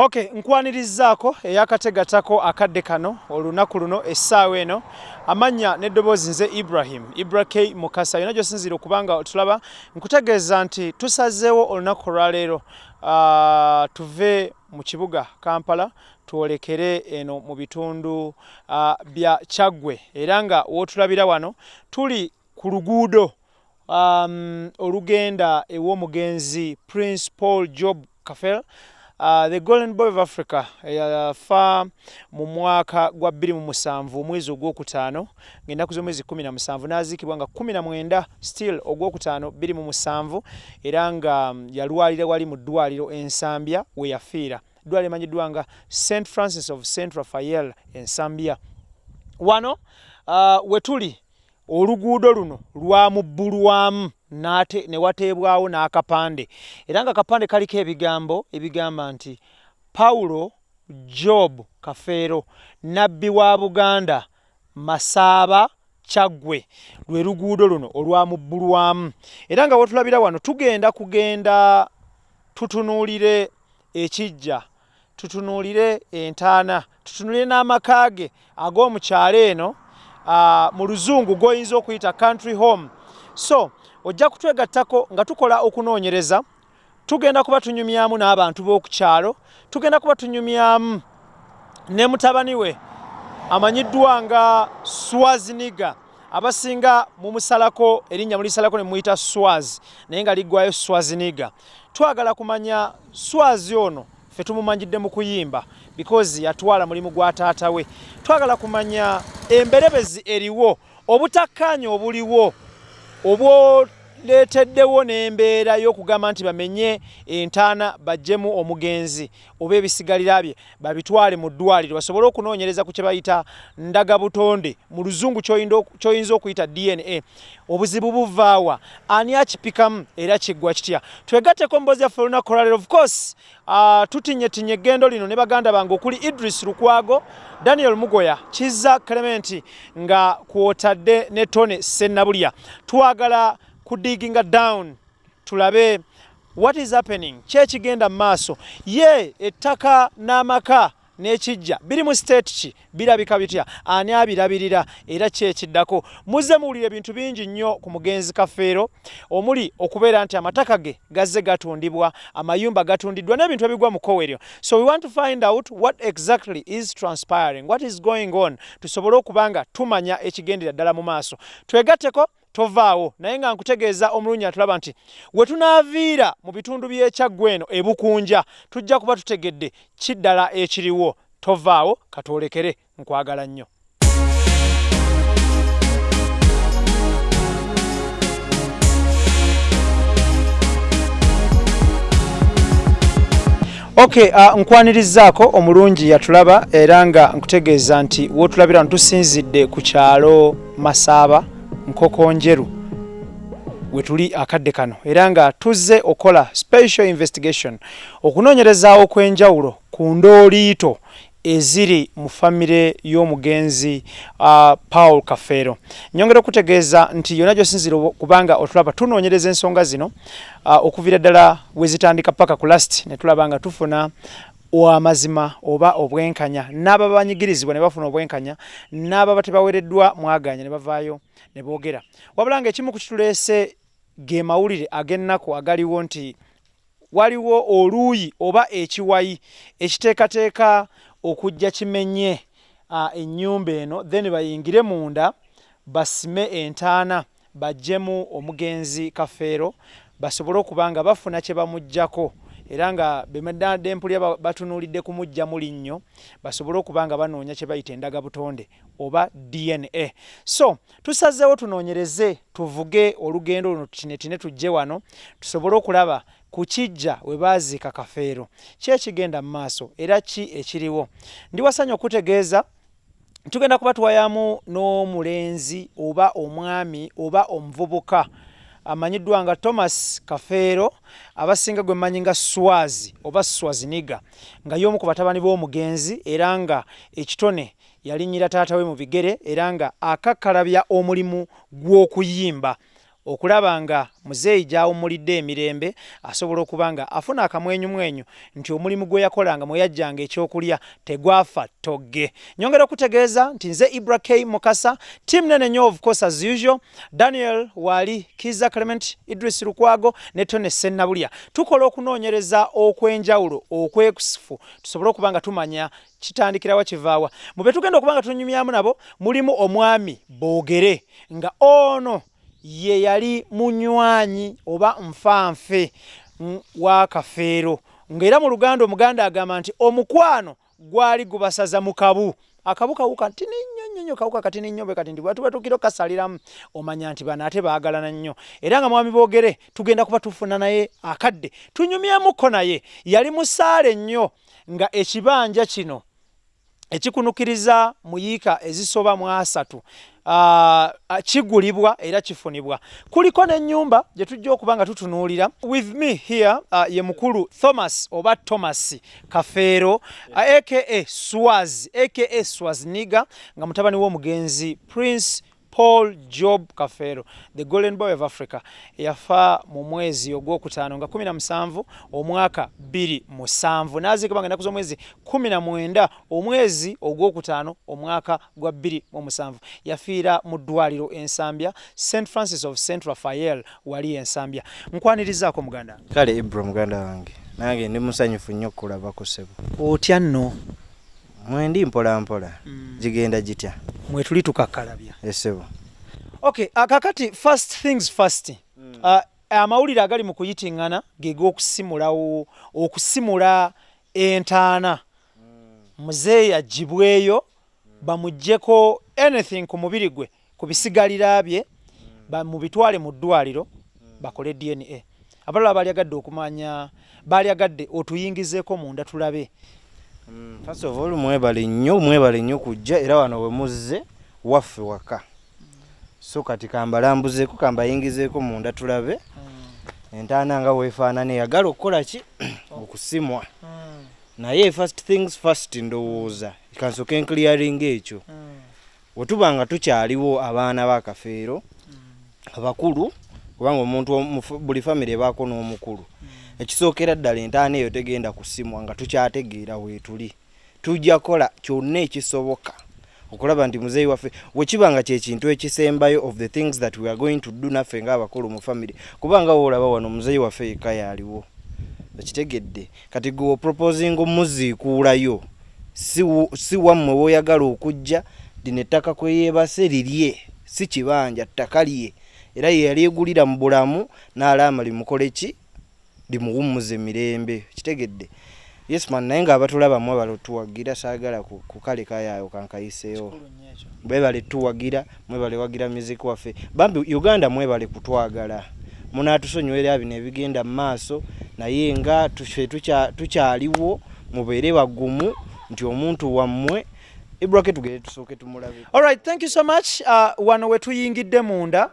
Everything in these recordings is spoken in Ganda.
Okay, nkwanirizaako eyakategatako akadde kano olunaku luno essaawa eno amannya n'eddoboozi nze Ibrahim Ibra K Mukasa yonna gy'osinziira okuba nga otulaba nkutegeeza nti tusazeewo olunaku olwaleero tuve mu kibuga Kampala twolekere eno mu bitundu bya Kyaggwe era nga w'otulabira wano tuli ku luguudo olugenda ew'omugenzi Prince Paul Job Kafel the Golden Boy of Africa eyafa mu mwaka gwa 2007 omwezi ogwokutaano ng'ennaku z'omwezi 17 n'aziikibwa nga 19 still ogwokutaano 2007 era nga yalwalira wali mu ddwaliro e Nsambya we yafiira. Eddwaliro emanyiddwa nga St Francis of St Raphael e Nsambya. Wano wetuli oluguudo luno lwamubbulwamu n'ate ne wateebwawo n'akapande era nga akapande kaliko ebigambo ebigamba nti Paulo Job Kafeero Nabbi wa Buganda Masaaba Kyaggwe lwe luguudo luno olwamubbulwamu era nga wetulabira wano tugenda kugenda tutunuulire ekiggya tutunuulire entaana tutunuulire n'amaka ge ag'omu kyalo eno mu luzungu gw'oyinza okuyita country home so ojja kutwegattako nga tukola okunoonyereza tugenda kuba tunyumyamu n'abantu b'oku kyalo tugenda kuba tunyumyamu ne mutabani we amanyiddwa nga Swaziniga abasinga mumusalako erinnya mulisalako ne muyita Swaz naye nga liggwayo Swaziniga twagala kumanya Swaz ono ffe tumumanyidde mu kuyimba because yatwala mulimu gwa taata we twagala kumanya emberebezi eriwo obutakkaanya obuliwo obwoleeteddewo n'embeera y'okugamba nti bamenye entaana baggyemu omugenzi oba ebisigalira bye babitwale mu ddwaliro basobole okunoonyereza ku kye bayita ndagabutonde mu luzungu ky'oyinza okuyita DNA. Obuzibu buvaawa? Ani akipikamu era kiggwa kitya? Twegatteko mboozi yaffe olunaku olwaleero. Of course tutinyetinye eggendo lino ne baganda bange okuli Idris Lukwago, Daniel Mugoya, Kizza Clement nga kwotadde ne Tony Sennabulya. Twagala kudiginga down tulabe what is happening, ki ekigenda mu maaso, ye ettaka n'amaka n'ekijja biri mu state ki, birabika bitya, ani abirabirira era ki ekiddako. Muzze muwulira ebintu bingi nnyo ku mugenzi Kafeero omuli okubeera nti amataka ge gazze gatundibwa, amayumba gatundiddwa n'ebintu ebigwa mu kkowe eryo. So we want to find out what exactly is transpiring, what is going on, tusobole okuba nga tumanya ekigendera ddala mu maaso. Twegatteko tovaawo naye nga nkutegeeza omulungi atulaba nti we tunaaviira mu bitundu by'e Kyaggwe eno e Bukunja tujja kuba tutegedde ki ddala ekiriwo. Tovaawo katwolekere, nkwagala nnyo. Okay, nkwanirizaako omulungi yatulaba era nga nkutegeeza nti wotulabira ntusinzidde ku kyalo Masaaba Nkokonjeru wetuli akadde kano era nga tuzze okola special investigation okunoonyereza okw'enjawulo ku ndooliito eziri mu famire y'omugenzi Paul Kafeero. Nyongera okutegeeza nti yonna gy'osinziira kubanga otulaba tunoonyereza ensonga zino okuviira ddala we zitandika paka ku last ne tulaba nga tufuna amazima oba obwenkanya n'ababa banyigirizibwa ne bafuna obwenkanya n'ababa tebawereddwa mwagaanya ne bavaayo ne boogera. Wabula ng'ekimu ku kituleese ge mawulire ag'ennaku agaliwo nti waliwo oluuyi oba ekiwayi ekiteekateeka okujja kimenye ennyumba eno then bayingire munda basime entaana baggyemu omugenzi Kafeero basobole okuba nga bafuna kye bamuggyako era nga be mpulira batunuulidde kumuggyamu linnyo basobole okuba nga banoonya kye bayita endagabutonde oba DNA. So tusazeewo tunoonyereze tuvuge olugendo luno tutinetine tujje wano tusobole okulaba ku kiggya we baaziika Kafeero ki ekigenda mu maaso era ki ekiriwo. Ndi wasanyu okutegeeza tugenda kuba tuwayamu n'omulenzi oba omwami oba omuvubuka amanyiddwa nga Thomas Kafeero abasinga gwe mmanyi nga Swazi oba Swaziniga nga y'omu ku batabani b'omugenzi era nga ekitone yalinnyira taata we mu bigere era nga akakkalabya omulimu gw'okuyimba. Okulaba nga muzeeyi gy'awummulidde emirembe asobola okuba nga afuna akamwenyumwenyu nti omulimu gwe yakolanga mwe yaggyanga ekyokulya tegwafa ttogge. Nyongera okutegeeza nti nze Ibra K Mukasa, team nene nnyo of course as usual, Daniel Waali, Kiiza Clement, Idris Lukwago ne Tony Ssennabulya. Tukola okunoonyereza okw'enjawulo okwekusifu tusobole okuba nga tumanya kitandikirawa kivaawa. Mu be tugenda okuba nga tunyumyamu nabo mulimu omwami Boogere nga ono ye yali munywanyi oba nfanfe wa Kafeero ng'era mu Luganda Omuganda agamba nti omukwano gwali gubasaza mu kabu. Akabu kawuka ntini nnyo nnyo nnyo, kawuka katini nnyo bwe kati nti bwe batuukira okukasaliramu omanya nti bano ate baagalana nnyo. Era nga Mwami Boogere tugenda kuba tufuna naye akadde tunyumyemukko naye. Yali musaale nnyo nga ekibanja kino ekikunukiriza mu yiika ezisoba mu asatu kigulibwa era kifunibwa. Kuliko n'ennyumba gye tujja okuba nga tutunuulira. With me here ye mukulu Thomas oba Thomas Kafeero aka Swaz aka Swazniga nga mutabani w'omugenzi Prince Paul Job Kafeero, the Golden Boy of Africa, eyafa mu mwezi ogwokutaano nga 17 omwaka 2007 n'aziikibwa nga ennaku z'omwezi 19 omwezi ogwokutaano omwaka gwa 2007. Yafiira mu ddwaliro e Nsambya, St Francis of St Raphael wali e Nsambya. Nkwanirizaako muganda wange. Kale Ibra muganda wange, nange ndi musanyufu nnyo okukulabako ssebo. Otya nno? Mwendi mpola mpola. Gigenda gitya? Mwetuli tukakkalabya. Esebo. Okay, kakati first things first. Amawulire agali mu kuyitingana ge g'okusimulawo okusimula entaana. Muzeeyi aggyibweyo bamuggyeko anything ku mubiri gwe ku bisigalira bye bamubitwale mu ddwaliro bakole DNA. Abalala balyagadde okumanya, balyagadde otuyingizeeko munda tulabe. First of all mwebale nnyo, mwebale nnyo kujja era wano we muzze waffe waka. So kati kambalambuzeeko, kambayingizeeko munda tulabe entaana nga weefaanana eyagala okukola ki okusimwa. Naye first things first ndowooza kansooke nclearinga ekyo. Bwe tuba nga tukyaliwo abaana ba Kafeero abakulu, kubanga omuntu buli famire ebaako n'omukulu, ekisookera ddala entaana eyo tegenda kusimwa nga tukyategeera weetuli. Tujja kukola kyonna ekisoboka okulaba nti muzeeyi waffe we kiba nga kye kintu ekisembayo of the things that we are going to do naffe ng'abakulu mu famire, kubanga woolaba wano muzeeyi waffe yekka yaaliwo, okitegedde. Kati gwe oproposinga omuziikuulayo si wammwe w'oyagala okujja, lino ettaka kwe yeebase lirye, si kibanja, ttaka lye era ye yalyegulira mu bulamu n'alaama limukole ki, limuwummuze mirembe, okitegedde. Yes man, naye ng'abatulaba mwebale otuwagira, saagala kukalekayo awo kankayiseewo. Mwebale tuwagira, mwebale wagira music waffe. Bambi Uganda mwebale kutwagala. Munaatusonyiwa era bino ebigenda mu maaso, naye nga ffe tukyaliwo mubeere bagumu nti omuntu wammwe Ibra ke tugende tusooke tumulabe. All right, thank you so much. Wano we tuyingidde munda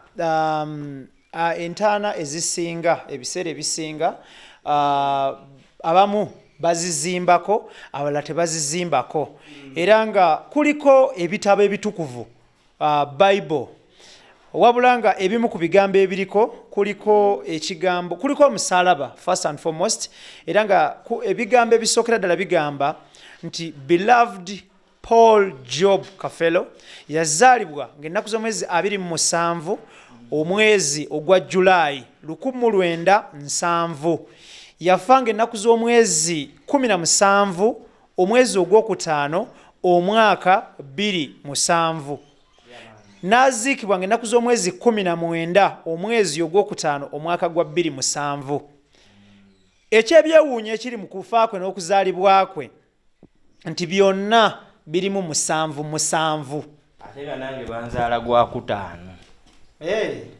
entaana ezisinga ebiseera ebisinga abamu bazizimbako abalala tebazizimbako era nga kuliko ebitabo ebitukuvu Bible, wabula nga ebimu ku bigambo ebiriko kuliko ekigambo kuliko omusalaba first and foremost, era nga ebigambo ebisookera ddala bigamba nti beloved Paul Job Kafeero yazaalibwa ng'ennaku z'omwezi 27 omwezi ogwa Julaayi 1970, yafa ng'ennaku z'omwezi 17 omwezi ogwokutaano omwaka 2007, n'aziikibwa ng'ennaku z'omwezi 19 omwezi ogwokutaano omwaka gwa 2007. Ekyebyewuunyo ekiri mu kufa kwe n'okuzaalibwa kwe nti byonna birimu 7 7. Ate nga nange banzaala gwakutaano.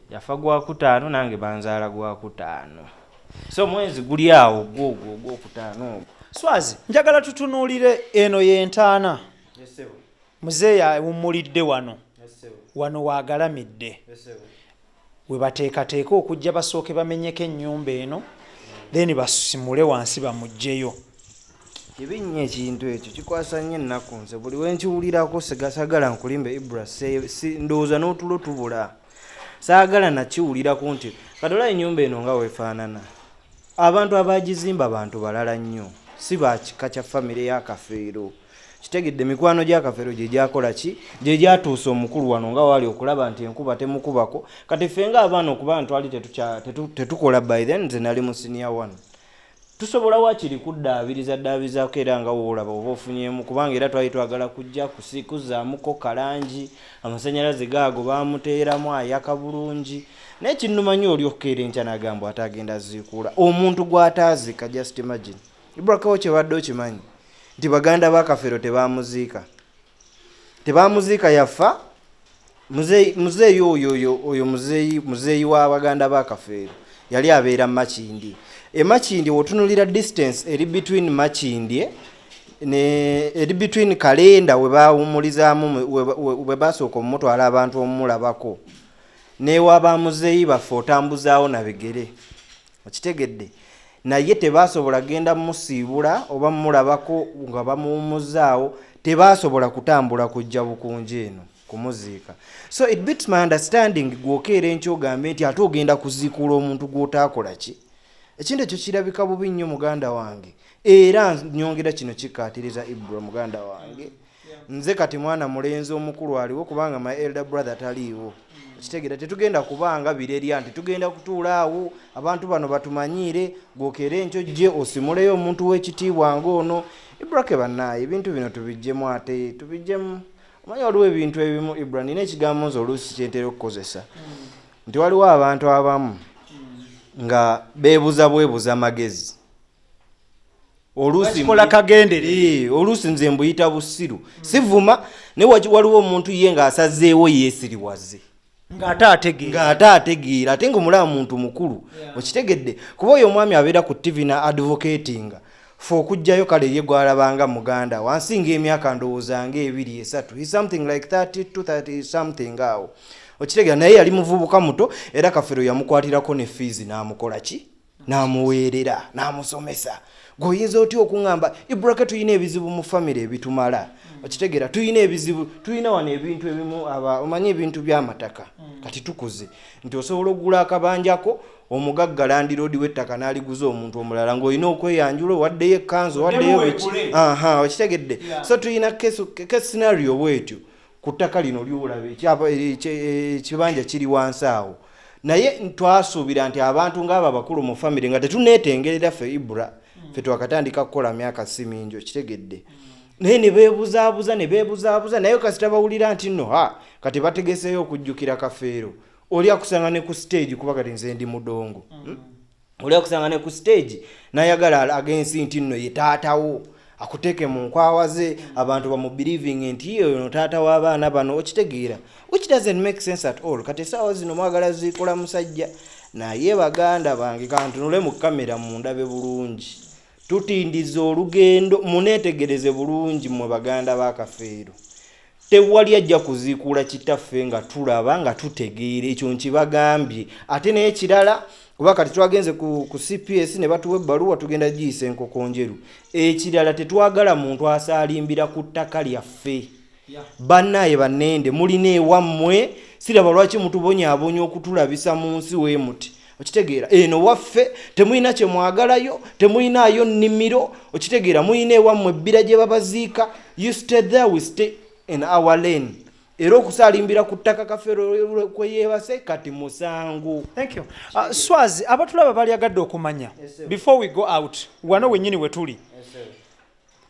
Yafa gwakutaano, nange banzaala gwakutaano, so mwezi guli awo gwogwo ogwokutaano ogwo. Swazi, njagala tutunuulire eno y'entaana. Muzeeyi awummulidde wano, wano waagalamidde we bateekateeka okujja basooke bamenyeko ennyumba eno then basimule wansi bamuggyeyo. Kibi nnyo ekintu ekyo, kikwasa nnyo ennaku. Nze buli we nkiwulirako sagala nkulimbe Ibra, ndowooza n'otulo tubula. Saagala nakiwulirako nti kati olaba ennyumba eno nga weefaanana, abantu abagizimba bantu balala nnyo, si bakika kya famire ya Kafeero. Kitegedde, mikwano gya Kafeero gye gyakola ki, gye gyatuusa omukulu wano nga waali okulaba nti enkuba temukubako. Kati ffe ng'abaana, okuba ntwali tetukola, by then nze nali mu senior one, tusobola wakiri kuddaabiriza ddaabizaako, era nga woolaba oba ofunyemu, kubanga era twali twagala kujja kuzzaamuko kalangi, amasanyalaze gaago bamuteeramu ayaka bulungi. Naye kinnuma nnyo oli okukeera enkya n'agamba ate agenda ziikuula omuntu gw'ataazika. Just imagine, Ibrakawo, kyebadde okimanyi nti baganda ba Kafeero tebamuziika, tebamuziika, yafa. Muzeeyi oyo oyo muzeeyi wa baganda ba Kafeero yali abeera Makindi. Emakindi wotunulira distance eri between Makindi ne eri between Kalenda we bawumulizaamu, we basooka omutwala abantu omulabako, newa muzeeyi baffe, otambuzaawo na bigere, okitegedde? Naye tebasobola genda musiibula oba mulabako nga bamuwumuzaawo, tebasobola kutambula kujja Bukunja eno kumuziika. So it beats my understanding gwokeera enkya ogambe nti ate ogenda kuziikuula omuntu gw'otaakola ki. Ekintu ekyo kirabika bubi nnyo, muganda wange, era nyongera kino kikkaatiriza, Ibra muganda wange. Nze kati mwana mulenzi omukulu aliwo, kubanga my elder brother taliiwo, okitegeera? Tetugenda kubanga birerya nti tugenda kutuula awo abantu bano batumanyiire. Gwokeera enkyo jje osimuleyo omuntu w'ekitiibwa ng'ono Ibrake. Bannaaye, ebintu bino tubijjemu, ate tubijjemu. Omanyi waliwo ebintu ebimu, Ibra, nina ekigambo nze oluusi kyentera okukozesa nti waliwo abantu abamu nga beebuza bwebuza magezi oluusi. Bakikola kagendere. Oluusi nze mbuyita busiru, sivuma, naye waliwo omuntu ye ng'asazeewo yeesiriwaze ng'ate ategeera, ng'ate ategeera, ate ng'omulaba muntu mukulu, okitegedde? Kuba oyo omwami abeera ku TV na advocatinga fe okugjayo, kale ye gwalabanga muganda wansi ng'emyaka ndowooza nga 2, 3, he something like 32, 30 something awo, okitegeera? Naye yali muvubuka muto, era Kafero yamukwatirako ne fees n'amukola ki, n'amuweerera, n'amusomesa. Gweoyinza otya okuŋŋamba, Ibrake, tulina ebizibu mu famire ebitumala, okitegeera? Tulina ebizibu, tulina wano ebintu ebimu, omanyi ebintu by'amataka. Kati tukuze nti osobola okugula akabanjako, omugagga landlord w'ettaka n'aliguza omuntu omulala, ng'olina okweyanjula, owaddeyo ekkanzu, owaddeyo biki, aha, okitegedde? So tulina case scenario bwetyo ku ttaka lino lyolaba, ekibanja kiri wansi awo. Naye twasuubira nti abantu ng'abo abakulu mu famire, nga tetuneetengerera ffe, Ibra, ffe twakatandika kukola myaka si mingi, okitegedde? Naye ne beebuzaabuza, ne beebuzaabuza, naye kasita bawulira nti nno ha kati bategeseeyo okujjukira Kafeero, oli akusanga ne ku stage, kuba kati nze ndi mudongo. Oli akusanga ne ku stage nayagala agensi nti nno ye taatawo, akuteeke mu nkwawa ze, abantu bamubelieving nti ye ono taata w'abaana bano, okitegeera? Which doesn't make sense at all. Kati essaawa zino mwagala ziikola musajja. Naye baganda bange, kantunule mu kamera mundabe bulungi, tutindiza olugendo, muneetegereze bulungi mmwe baganda ba Kafeero, tewali ajja kuziikuula kitaffe nga tulaba nga tutegeera ekyo nkibagambye. Ate naye kirala, kuba kati twagenze ku CPS ne batuwa ebbaluwa, tugenda giyisa enkoko njeru. Ekirala, tetwagala muntu asaalimbira ku ttaka lyaffe. Bannaaye bannende, mulina ewammwe, siraba lwaki mutubonyaabonya okutulabisa mu nsi weemuti, okitegeera? Eno waffe, temulina kyemwagalayo, temulinaayo nnimiro, okitegeera? Mulina ewammwe ebbira gye babaziika. You stay there, we stay in our lane. Era okusaalimbira ku ttaka Kafeero kwe yeebase kati musango. Thank you. Swazi, abatulaba balyagadde okumanya, before we go out, wano wennyini we tuli,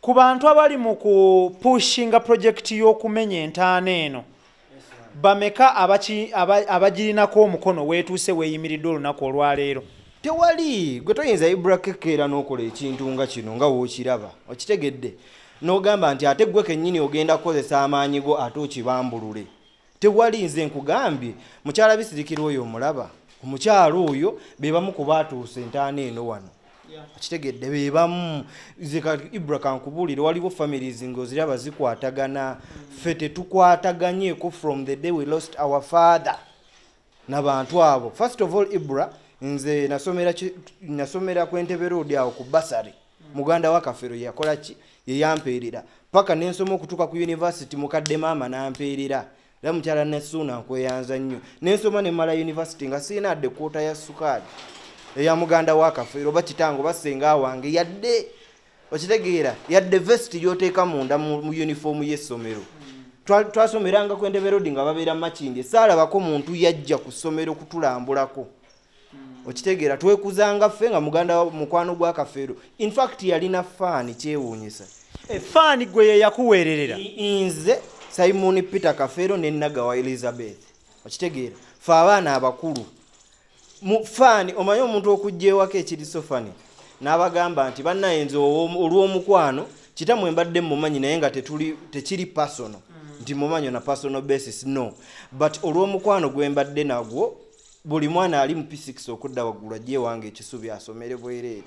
ku bantu abali mu kupushinga project y'okumenya entaana eno, bameka abagirinako omukono weetuuse weeyimiridde olunaku olwaleero? Tewali. Gwe toyinza, Ibrakekeera, n'okola ekintu nga kino nga wookiraba, okitegedde, n'ogamba nti ate gwe kennyini ogenda kukozesa amaanyi go ate okibambulule. Tewali. Nze nkugambye, mukyala Bisirikirwa oyo omulaba, omukyalo oyo be bamu ku baatuusa entaana eno wano, okitegedde? Be bamu. Nze Ibra kankubuulire, waliwo families ng'oziraba zikwatagana, ffe tetukwataganyeeko from the day we lost our father nabantu abo. First of all, Ibra, nze nasomera ku Entebbe Road awo ku bursary. Muganda wa Kafero yakola ki, yeyampeerera paka nensoma okutuuka ku university. Mukadde maama nampeerera. Era mukyala Nassuuna nkweyanza nnyo. Nensoma ne mmala university nga sirina yadde kwota ya sukaali eya muganda wa Kafeero oba kitange oba ssenga wange, yadde okitegeera, yadde vest gy'oteeka munda mu uniform y'essomero. Twasomeranga ku Entebbe Road nga babeera Makindye, saalabako muntu yajja ku ssomero kutulambulako. Okitegeera, twekuzanga ffe nga muganda wa mukwano gwa Kafeero. In fact yalina faani, kyewuunyisa. Efaani gwe ye yakuweererera? Nze Simon Peter Kafeero ne Nagawa Elizabeth. Okitegeera, fe abaana abakulu mu faani. Omanyi omuntu okujja ewaka ekiri so funny n'abagamba nti bannaye nze olw'omukwano kitamwe mbadde mumanyi, naye nga tetuli tekiri personal nti mumanyi na personal basis, no, but olw'omukwano gwe mbadde nagwo, buli mwana ali mu P6 okudda waggulu ajje ewange ekisubi asomere bwereere.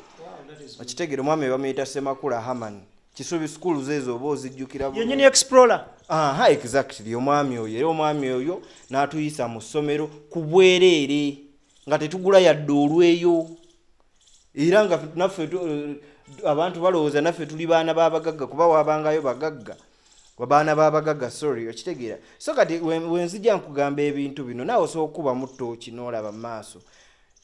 Okitegeera, omwami bamuyita Semakula Haman, Kisubi schools ezo oba ozijjukira bulungi. Yennyini explorer. Aha, exactly, omwami oyo. Era omwami oyo n'atuyisa mu ssomero ku bwereere nga tetugula yadde olweyo, era nga naffe abantu balowooza naffe tuli baana b'abagagga, kuba wabangayo bagagga, baana b'abagagga, sorry. Okitegeera? So kati wenzija nkugamba ebintu bino, naawe osobola okukubamu ttooki n'olaba mu maaso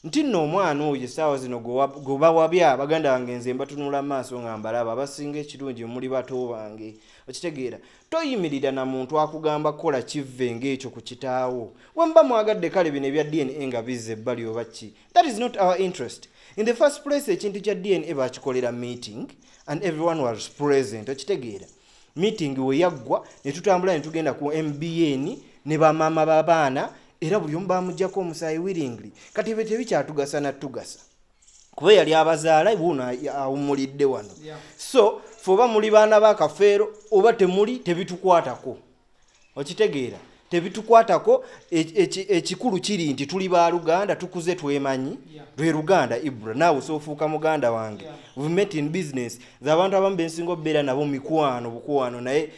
nti nno omwana oyo essaawa zino gwe bawabya. Baganda bange, nze mbatunula mu maaso nga mbalaba, abasinga ekirungi muli bato bange. Okitegeera, toyimirira na muntu akugamba kukola kivve ng'ekyo ku kitaawo. We muba mwagadde, kale bino ebya DNA nga bizza ebbali oba ki, that is not our interest in the first place. Ekintu kya DNA bakikolera meeting and everyone was present. Okitegeera, meeting we yaggwa ne tutambula ne tugenda ku MBN ne bamaama b'abaana, era buli omu bamugjako omusaayi willingly. Kati ebyo tebikyatugasa natugasa, kuba yali abazaala wuuno awummulidde wano. So fe oba muli baana ba Kafeero oba temuli, tebitukwatako. Okitegeera, tebitukwatako. Ekikulu kiri nti tuli baluganda, tukuze, twemanyi. Lwe luganda. Ibra, naawe soofuuka muganda wange. We've met in business. Nze abantu abamu bensinga okubeera nabo mikwano bukwano, naye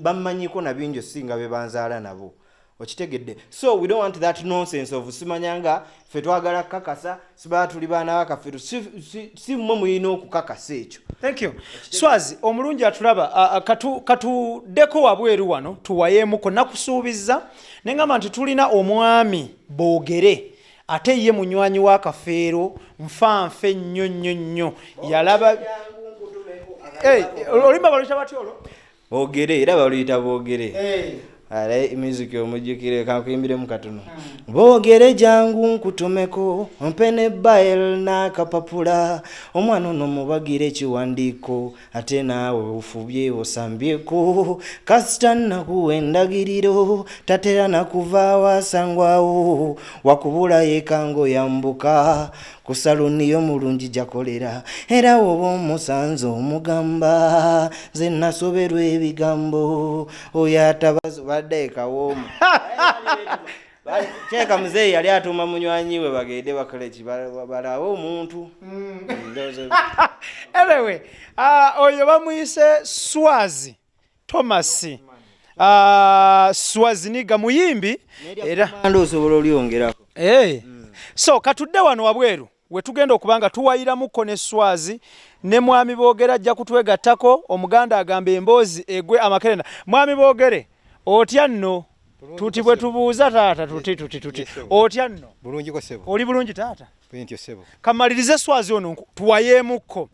bammanyiko na bingi osinga be banzaala nabo. Okitegedde? So we don't want that nonsense of simanya nga ffe twagala kukakasa sibaa tuli baana ba Kafeero. Si mmwe muyina okukakasa ekyo. Thank you, Swazi omulungi atulaba. Katuddeko wabweru wano tuwayeemuko. Nakusuubiza neŋŋamba nti tulina omwami Boogere, ate ye munywanyi wa Kafeero nfanfe nnyo nnyo nnyo. Yalaba. Hey, oluyimba baluyita batya olwo? Boogere, era baluyita Boogere. Ale music omujjukire, kankuyimbiremu katono. Boogere jangu nkutumeko, mpe ne biro n'akapapula, omwana ono mubagire ekiwandiiko, ate naawe ofubye osambyeko, kasita nakuwa endagiriro, tatera nakuva wasangwawo, wakubula yekango yambuka ku saluni y'omulungi jakolera, era woba omusanze omugamba nze nasoberwa ebigambo oyo atabazo badde kawoomu. Kyeka muzeeyi yali atuuma munywanyi we bagende bakole ki, balabe omuntu. Anyway, oyo bamuyise Swazi Thomas, Swaziniga muyimbi era Manda osobola olyongerako. Hey. So katudde wano wabweru wetugenda okuba nga tuwayiramuko ne Swazi ne mwami Boogere ajja kutwegattako. Omuganda agamba emboozi egwe amakerenda. Mwami Boogere, otya nno? Tuti bwe tubuuza taata, tuti tuti tuti. Yes, sir. Otya nno? Bulungi ko ssebo. Oli bulungi taata? Bwentyo ssebo. Kamalirize Swazi ono tuwayeemukko.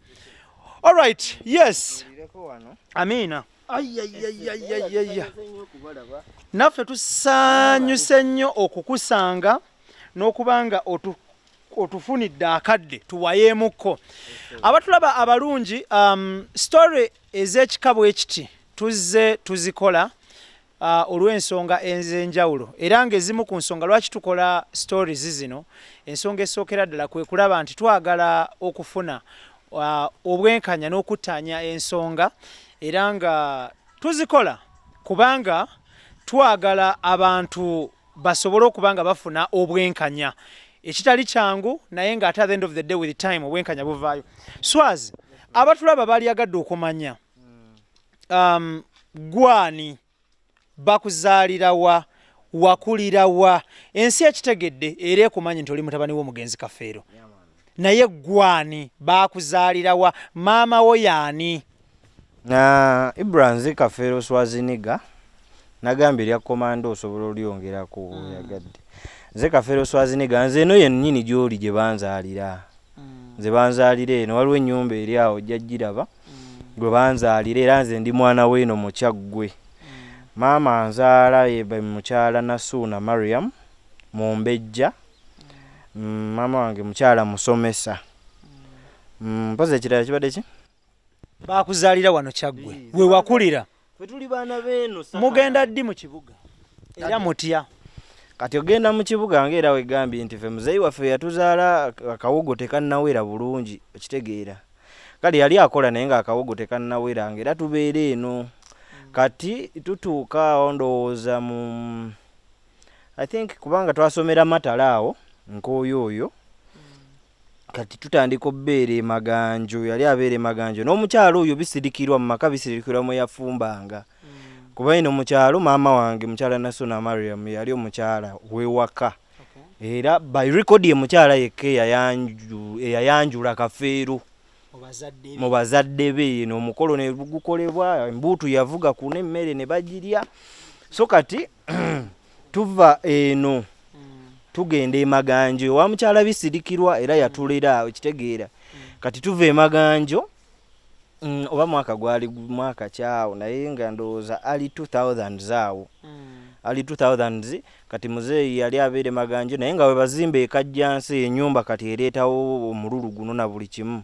Alright, yes. Amiina. Ayayayayaya, naffe tusanyuse nnyo okukusanga n'okuba nga otufunidde akadde tuwayeemukko abatulaba abalungi. Story ez'ekika bwe kiti tuzze tuzikola olw'ensonga ez'enjawulo, era ng'ezimu ku nsonga lwaki tukola stories zino, ensonga esookera ddala kwe kulaba nti twagala okufuna obwenkanya n'okuttaanya ensonga, era nga tuzikola kubanga twagala abantu basobole okuba nga bafuna obwenkanya, ekitali kyangu, naye nga ate at the end of the day, with time, obwenkanya buvaayo. Swaz, abatulaba balyagadde okumanya gwani bakuzaalira wa, wakulira wa? Ensi ekitegedde era ekumanyi nti oli mutabani w'omugenzi Kafeero, naye gwani, bakuzaalira wa, maama wo yaani? Na Ibra, nze Kafeero Swaziniga. Nagambye erya komando osobola olyongerako oyagadde. Nze Kafeero Schwarzenegger, nze eno yennyini gy'oli gye banzaalira. Nze banzaalira eno, waliwo ennyumba eri awo ojja giraba gwe banzaalira, era nze ndi mwana w'eno mu Kyaggwe. Maama anzaala ye mukyala Nasuuna Mariam Mumbejja. Maama wange mukyala musomesa. Mpozi ekirala kibadde ki? Bakuzaalira wano Kyaggwe, we wakulira. Ffe tuli baana b'eno. Mugenda ddi mu kibuga era mutya? Kati ogenda mu kibuga ng'era wegambye nti ffe muzeeyi waffe yatuzaala akawogo tekannawera bulungi, okitegeera. Kale yali akola naye ng'akawogo tekannawera, ng'era tubeera eno. Kati tutuuka awo ndowooza mu I think kubanga twasomera Matala awo nk'oyo oyo. Kati tutandika obbeera e Maganjo, yali abeera e Maganjo n'omukyala oyo Bisirikirwa, mu maka Bisirikirwa mwe yafumbanga. Kuba eno mu kyalo maama wange mukyala Nasuna Mariam yali omukyala w'ewaka. Era by record ye mukyala yekka eyayanjula Kafeero mu bazadde be. Eno omukolo ne gukolebwa, embuutu yavuga kuno, emmere ne bagirya. So kati tuva eno tugenda e Maganjo ewa mukyala Bisirikirwa, era yatulera, okitegeera. Kati tuva e Maganjo, oba mwaka gwali mwaka kyawo, naye nga ndowooza early 2000s awo, early 2000s. Kati muzeeyi yali abeera e Maganjo, naye nga we bazimba e Kajjansi ennyumba kati ereetawo omululu guno na buli kimu.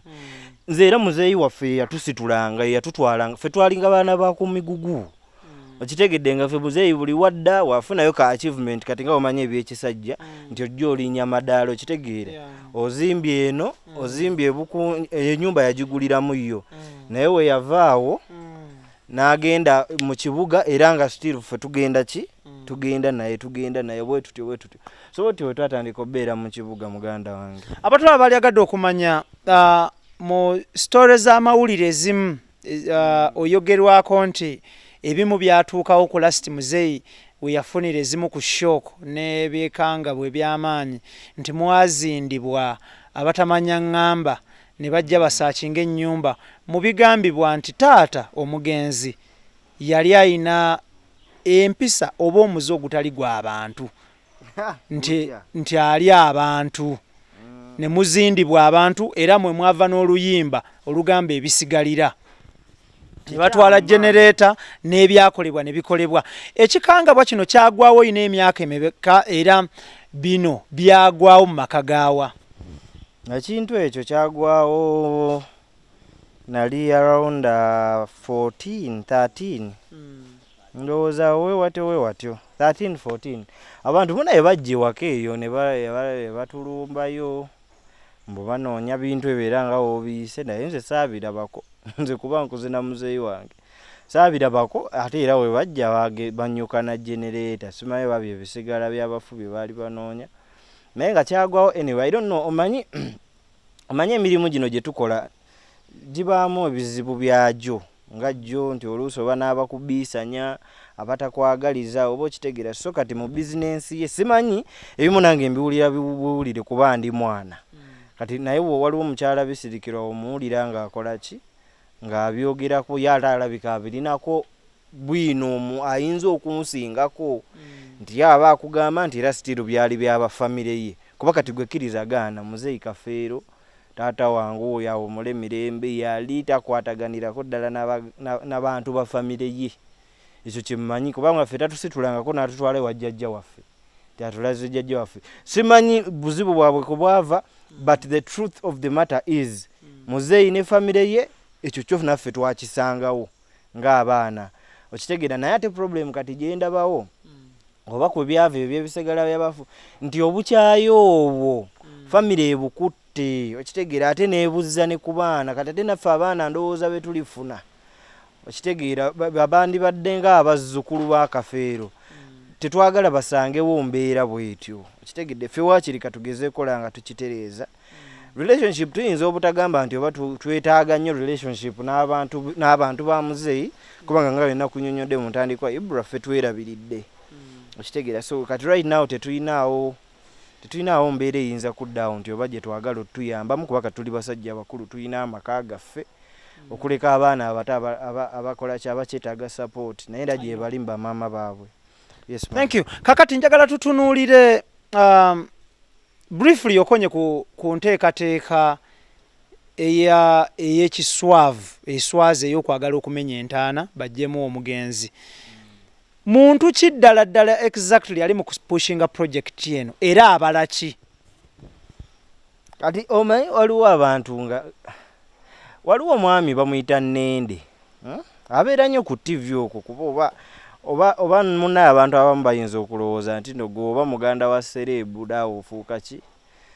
Nze era muzeeyi waffe yatusitulanga, yatutwalanga, ffe twalinga baana ba ku migugu, okitegedde, nga ffe muzeeyi buli wadda wafunayo ka achievement. Kati nga omanyi ebyekisajja nti ojja olinnya madaala, okitegeera, ozimbye eno, ozimbye ebuku, ennyumba yagiguliramu yo. Naye we yavaawo n'agenda mu kibuga, era nga still ffe tugenda ki, tugenda naye, tugenda naye bwe tutyo bwe tutyo. So bwe tutyo bwe twatandika okubeera mu kibuga, muganda wange. Abatwala balyagadde okumanya, mu story z'amawulire ezimu, oyogerwako nti ebimu byatuukawo ku last muzeeyi we yafunira ezimu ku shock n'ebyekangabwa eby'amaanyi, nti mwazindibwa abatamanya ŋŋamba ne bajja basaakinga ennyumba, mu bigambibwa nti taata omugenzi yali ayina empisa oba omuze ogutali gw'abantu, nti ali abantu ne muzindibwa abantu, era mwe mwava n'oluyimba olugamba ebisigalira, ne batwala genereeta n'ebyakolebwa ne bikolebwa. Ekikangabwa kino kyagwawo oyina emyaka emeka, era bino byagwawo mu maka gaawa? Ekintu ekyo kyagwawo nali around 14 13 ndowooza, wewatyo wewatyo, 13 14. Abantu bonaye bajja ewaka eyo ne batulumbayo mbu banoonya bintu ebyo, era nga woobiyise, naye nze saabirabako, nze kuba nkuze na muzeeyi wange saabirabako. Ate era we bajja banyuka na genereeta, simanyi babyo ebisigala by'abafu bye baali banoonya, naye nga kyagwawo. Anyway, I don't know, omanyi emirimu gino gye tukola gibaamu ebizibu byagyo, nga jjo nti oluusi oba n'abakubiisanya abatakwagaliza, oba okitegeera. So kati mu bizinensi ye simanyi, ebimu nange mbiwulira biwulire kuba ndi mwana kati, naye bwe waliwo omukyala Bisirikirwa omuwulira ng'akola ki, ng'abyogerako, ye ate alabika abirinako bwino omu ayinza okunsingako, nti ye aba akugamba nti era still byali byabafamire ye. Kuba kati gwe kkiriza gaana, muzeeyi Kafeero taata wange oyo awumule mirembe, yali takwataganirako ddala n'abantu ba famire ye. Ekyo kyemmanyi, kubanga ffe tatusitulangako n'atutwala ewa jjajja waffe, teatulaze jjajja waffe. Simanyi buzibu bwabwe ku bwava, but the truth of the matter is muzeeyi ne famire ye ekyo kyo naffe twakisangawo ng'abaana, okitegeera. Naye ate problem kati gyendabawo, oba kwe byava ebyo byebisigala byabafu, nti obukyayi obwo famire ebukutte, okitegeera, ate neebuzza ne ku baana. Kati ate naffe abaana ndowooza be tulifuna, okitegeera, bandibadde ng'abazzukulu ba Kafeero, tetwagala basangewo mbeera bwetyo, okitegedde. Ffe waakiri katugeze kola nga tukitereeza relationship. Tuyinza obutagamba nti oba twetaaga nnyo relationship n'abantu ba muzeeyi, kubanga nga byonna kunyonyodde mu ntandikwa, Ibra, ffe twerabiridde, okitegeera. So kati right now tetuyinaawo mbeera eyinza kuddaawo nti oba gye twagala otuyambamu, kuba kati tuli basajja bakulu, tulina amaka gaffe. Okuleka abaana abato abakola ki, abakyetaaga support, naye era gye bali mu bamaama baabwe. Yes, ma'am. Thank you. Kakati njagala tutunuulire briefly okonye ku nteekateeka ey'ekiswavu eswaza ey'okwagala okumenya entaana baggyemu omugenzi. Muntu ki ddala ddala exactly ali mu kupushinga project eno, era abala ki? Kati omanyi waliwo abantu nga waliwo omwami bamuyita Nende, Abeera nnyo ku TV okwo, kuba oba munnaye abantu abamu bayinza okulowooza nti no gwe oba muganda wa celeb, naawe ofuuka ki,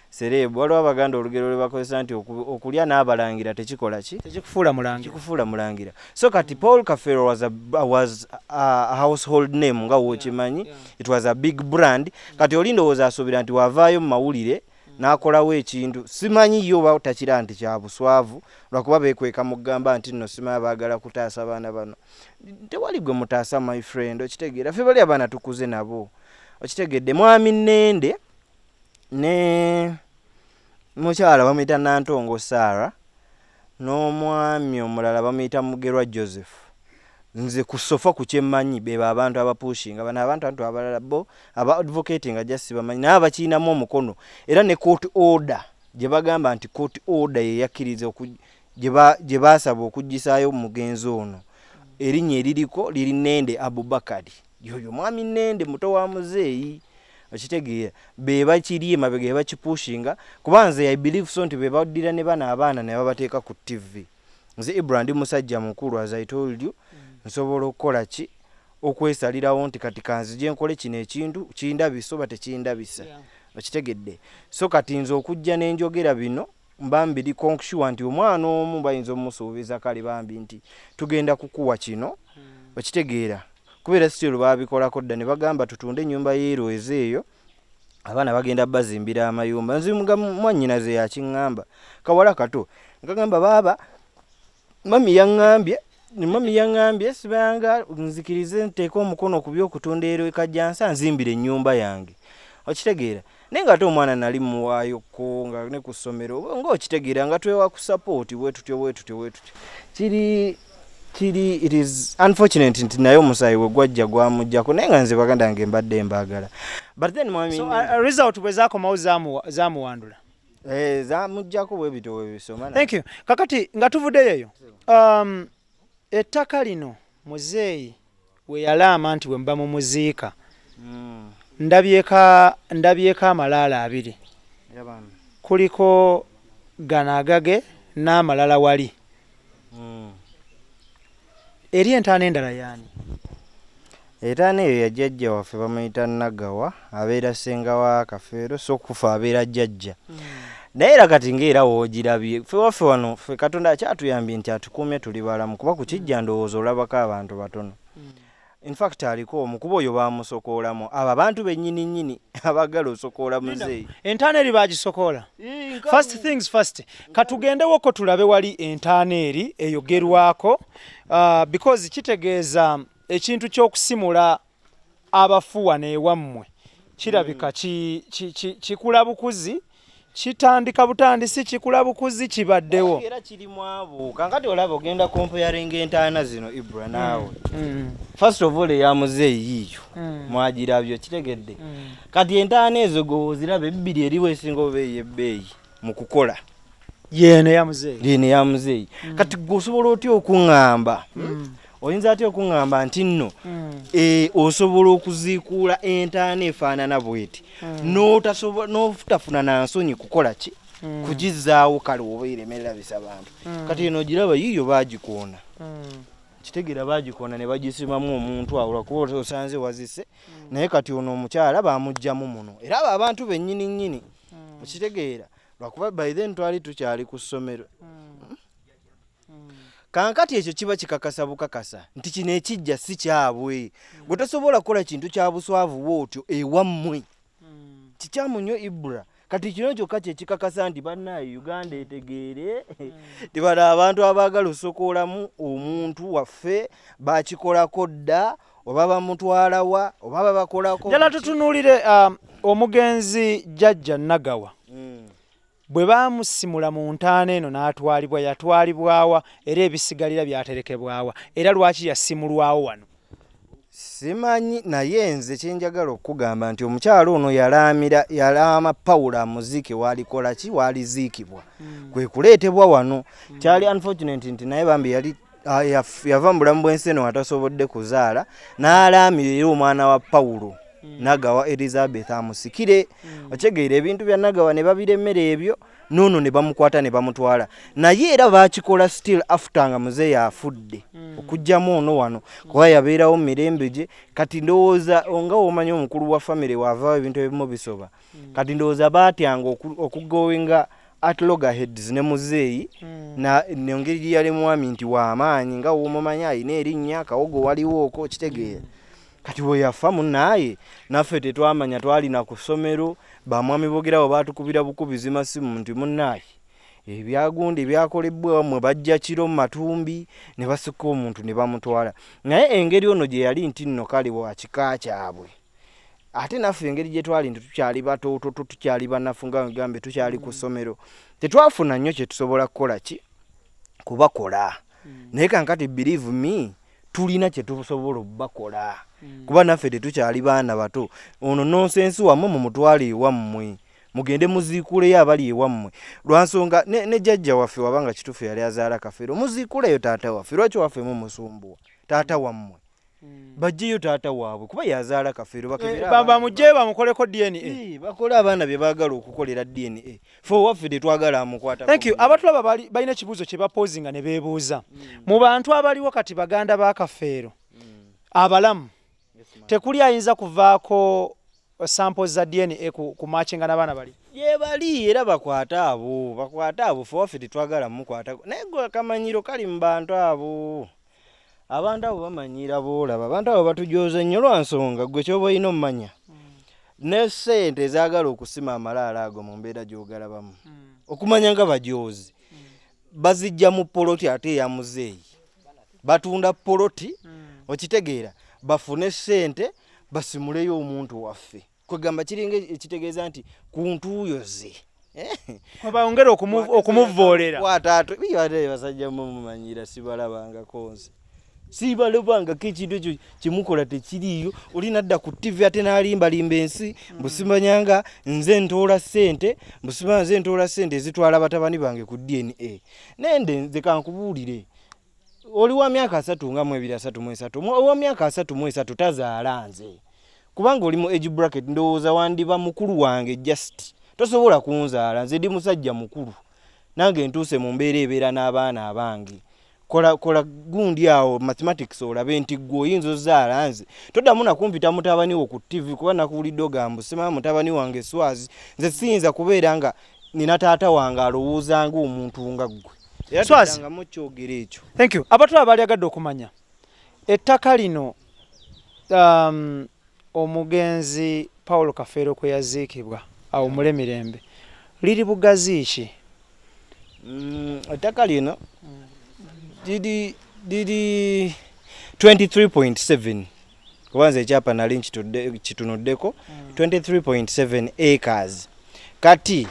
celeb. Waliwo Abaganda olugero lwe bakozesa nti okulya n'abalangira tekikola ki? Tekikufuula mulangira. Kikufuula mulangira. So kati Paul Kafeero was a household name nga wookimanyi. It was a big brand. Kati oli ndowooza asuubira nti wavaayo mu mawulire n'akolawo ekintu, simanyi ye oba takira nti kya buswavu, lwakuba beekweka mu kugamba nti nno simanyi baagala kutaasa baana bano. Tewali gwe mutaasa, my friend, okitegeera? Ffe bali abaana tukuze nabo, okitegedde? Mwami Nende ne mukyala bamuyita Nantongo Sarah n'omwami omulala bamuyita Mugerwa Joseph. Nze ku so far ku kyemmanyi beba abantu abapushinga bano. Abantu abalala bo aba advocate nga just bamanyi, naye abakiyinamu omukono, era ne court order gye bagamba nti court order ye yakkiriza gye baasaba okugisaayo mugenzi ono, erinnya eririko liri Nende Abubakari. Yoyo mwami Nende muto wa muzeeyi, okitegeera? Be bakiri emabega, be bakipushinga, kuba nze I believe so nti be baddira ne bano abaana ne babateeka ku TV. Nze Ibra ndi musajja mukulu, as I told you, nsobola okukola ki, okwesalirawo nti kati kanzije nkole kino ekintu, kindabisa oba tekindabisa, okitegedde? So kati nze okujja n'enjogera bino mba mbiri conscious nti omwana omu bayinza omusuubiza, kale bambi nti tugenda kukuwa kino, okitegeera? Kubeera still baabikolako dda ne bagamba tutunde ennyumba y'erweza eyo, abaana bagenda bazimbira amayumba. Nze nga mwannyinaze yakiŋŋamba, kawala kato, nkagamba baaba mami yaŋŋambye, mami yaŋŋambye sibanga nzikirize nteeke omukono ku byokutunda ero ekajjansa nzimbire ennyumba yange, okitegeera? Naye nga ate omwana nali muwaayoko nga ne ku ssomero, ng'okitegeera, nga twewa ku support bwe tutyo bwe tutyo bwe tutyo. Kiri it is unfortunate nti naye omusaayi we gwajja gwamuggyako, naye nga nze baganda yange mbadde mbaagala, but then mwami So result bwe zakomawo zamuwandula. Eh, zamuggyako bwe bityo bwe bisoma. Thank you. Kakati nga tuvuddeyo eyo, ettaka lino muzeeyi we yalaama nti bwe muba mumuziika, ndabyeko amalaalo abiri. Yabana. Kuliko gano agage n'amalala wali. Eri entaana endala yaani? Entaana eyo ya jjajja waffe, bamuyita Nagawa, abeera ssenga wa Kafeero, so kufa abeera jjajja. Naye era kati ng'era woogirabye, ffe waffe wano, ffe Katonda akyatuyambye nti atukuumye tuli balamu, kuba ku kijja ndowooza olabako abantu batono. In fact aliko omu, kuba oyo baamusokoolamu, abo abantu bennyini nnyini abaagala osokoola muzeeyi. Entaana eri bagisokoola? First things first, katugendewoko tulabe wali entaana eri eyogerwako, because kitegeeza ekintu ky'okusimula abafu wano ewammwe kirabika kikula bukuzi, kitandika butandisi, kikula bukuzi, kibaddewo. Era kirimu abo. Kankati olaba ogenda comparinga entaana zino, Ibra, naawe. First of all, eya muzeeyi yiiyo, mwagirabye, okitegedde? Kati entaana ezo gwe oziraba ebbiri, eriwo esinga oba ey'ebbeeyi mu kukola? Yeeno eya muzeeyi. Yeno eya muzeeyi. Kati gwe osobola otya okuŋŋamba, oyinza atya okuŋŋamba nti nno osobola okuziikuula entaana efaanana bweti n'otafuna na nsonyi kukola ki, kugizaawo? Kale oba eremerabisa bantu. Kati eno ogiraba yiiyo baagikoona, kitegeera? Baagikoona ne bagisimamu omuntu awo lwakuba osanze wazise. Naye kati ono omukyala bamuggyamu muno, era abo abantu bennyini nnyini, okitegeera? Lwakuba by then twali tukyali ku ssomero. Kankati ekyo kiba kikakasa bukakasa nti kino ekijja si kyabwe. Gwe tosobola kukola kintu kya buswavu bwotyo ewammwe, kikyamu nnyo, Ibra. Kati kino kyokka kyekikakasa nti bannaaye Uganda etegeere ti bano abantu abaagala osokoolamu omuntu waffe bakikolako dda, oba bamutwalawa oba babakolako. Njala tutunuulire omugenzi jjajja Nagawa. Bwe baamusimula mu ntaana eno n'atwalibwa, yatwalibwa wa era ebisigalira byaterekebwa wa, era lwaki yasimulwawo wano? Simanyi, naye nze kyenjagala okukugamba nti omukyalo ono yalaamira, yalaama Pawulo amuziike waalikola ki, waaliziikibwa, kwe kuleetebwa wano. Kyali unfortunate nti naye bambi yali yava mu bulamu bw'ensi eno atasobodde kuzaala, n'alaamira era omwana wa Pawulo Nagawa Elizabeth amusikire. Okitegeera, ebintu bya Nagawa ne babiremera ebyo, noono ne bamukwata ne bamutwala, naye era baakikola still after nga muzeeyi afudde, okuggyamu ono wano kuba yabeerawo mu mirembe gye. Kati ndowooza nga womanyi omukulu wa famire waavaawo ebintu ebimu bisoba. Kati ndowooza baatyanga okugoinga at loggerheads ne muzeeyi nengeri gye yali mwami nti w'amaanyi, nga womumanyi alina erinnya Kawogo waliwo okwo, okitegeera. Kati bwe yafa munnaaye naffe tetwamanya, twalina ku ssomero, bamwami boogerawo baatukubira bukubizi masimu nti munnaaye ebyagundi ebyakolebwa wammwe, bajja kiro mu matumbi ne basika omuntu ne bamutwala. Naye engeri ono gye yali nti nno kale wa kika kyabwe, ate naffe engeri gye twali nti tukyali batoototo, tukyali banafu, nga gambe tukyali ku ssomero, tetwafuna nnyo kye tusobola kukola ki kubakola. Naye kankati believe me, tulina kye tusobola obbakola, kuba naffe tetukyali baana bato. Ono nonsense wammwe mumutwale ewammwe, mugende muziikuleyo abali ewammwe, lwansonga ne jjajja waffe wabanga kituufu yali azaala Kafeero, muziikuleyo taata waffe. Lwaki waffe mumusumbuwa? Taata wammwe bajjeyo taata waabwe kuba yazaala Kafeero, bakebere abaana. Bamugyeyo bamukoleko DNA. Bakole abaana bye baagala okukolera DNA, fe owaffe tetwagala amukwata. Thank you. Abatulaba balina ekibuuzo kye bapozinga ne beebuuza. Mu bantu abaliwo kati, baganda ba Kafeero abalamu, tekuli ayinza kuvaako sample za DNA ku matchinga n'abaana bali? Gye bali era bakwate abo, bakwate abo, fe waffe tetwagala mukwatako. Naye gwe akamanyiro kali mu bantu abo, abantu abo bamanyira boolaba, abantu abo batujooze nnyo lwa nsonga gwe kyoba olina omumanya ne ssente ezaagala okusima amalaalo ago mu mbeera gy'ogalabamu, okumanya nga bajoozi bazijja mu poloti ate eya muzeeyi, batunda poloti, okitegeera, bafune ssente basimuleyo omuntu waffe. Kwegamba kiringa ekitegeeza nti ku ntuuyo ze Bongere okumuvoolera. Kwata ate basajja mumumanyira, sibalabangako nze, sibalabangako. Ekintu ekyo kyemukola tekiriiyo. Oli nadda ku TV ate n'alimbalimba ensi, mbusimanyanga nze ntoola ssente, mbusimanya nze ntoola ssente ezitwala batabani bange ku DNA. Nende nze kankubuulire, oli wa myaka 32, 33, owa myaka 33 tazaala nze, kubanga oli mu age bracket, ndowooza wandiba mukulu wange, just tosobola kunzaala nze, ndi musajja mukulu nange ntuuse mu mbeera ebeera n'abaana abange. Kola kola gundi awo mathematics olabe nti gwe oyinza ozaala nze. Toddamu nakumpita mutabani wo ku TV, kuba nakuwulidde ogamba simanya mutabani wange Swazi. Nze siyinza kubeera nga nina taata wange alowooza nga omuntu nga ggwe, era Swazi. toddangamu kyogero ekyo. Thank you. Abatulaba baalyagadde okumanya ettaka lino omugenzi Paulo Kafeero kwe yaziikibwa awummule mirembe, liri bugazi ki? Ettaka lino liri 23.7, kuba nze ekyapa nali kitunuddeko, 23.7 acres. Kati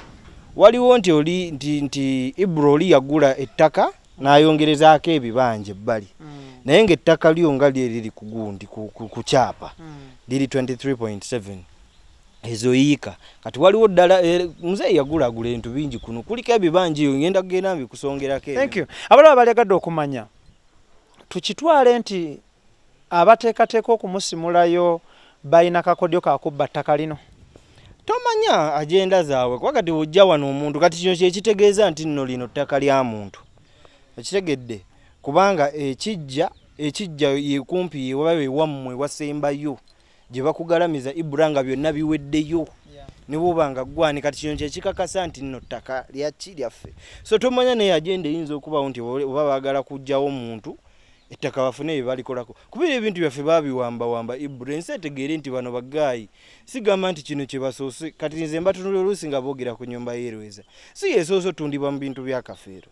waliwo nti oli nti Ibra oli yagula ettaka n'ayongerezaako ebibanja ebbali, naye ng'ettaka lyo nga lye liri ku gundi ku kyapa liri 23.7 ezo yiika. Kati waliwo ddala muzeeyi yagulagula ebintu bingi, kuno kuliko ebibanja, eyo ngenda kugenda mbikusongerako ebyo. Thank you. Abalaba balyagadde okumanya, tukitwale nti abateekateeka okumusimulayo balina kakodyo kakubba ttaka lino? Tomanya agenda zaabwe, kuba kati ojja wano omuntu, kati kino kyekitegeeza nti nno lino ttaka lya muntu, ekitegedde, kubanga ekijja ye kumpi waba ewammwe wasembayo gye bakugalamiza Ibra nga byonna biweddeyo, ne bwoba nga gwani. Kati kino kyekikakasa nti nno ttaka lyaki lyaffe. So tomanya naye agenda eyinza okubawo nti oba baagala kuggyawo omuntu ettaka bafune bye balikolako, kubeera ebintu byaffe babiwambawamba. Ibra, ensi etegeere nti bano bagaayi, sigamba nti kino kye basoose. Kati nze mbatunula oluusi nga boogera ku nyumba y'erweza, si yesoose otundibwa mu bintu bya Kafeero.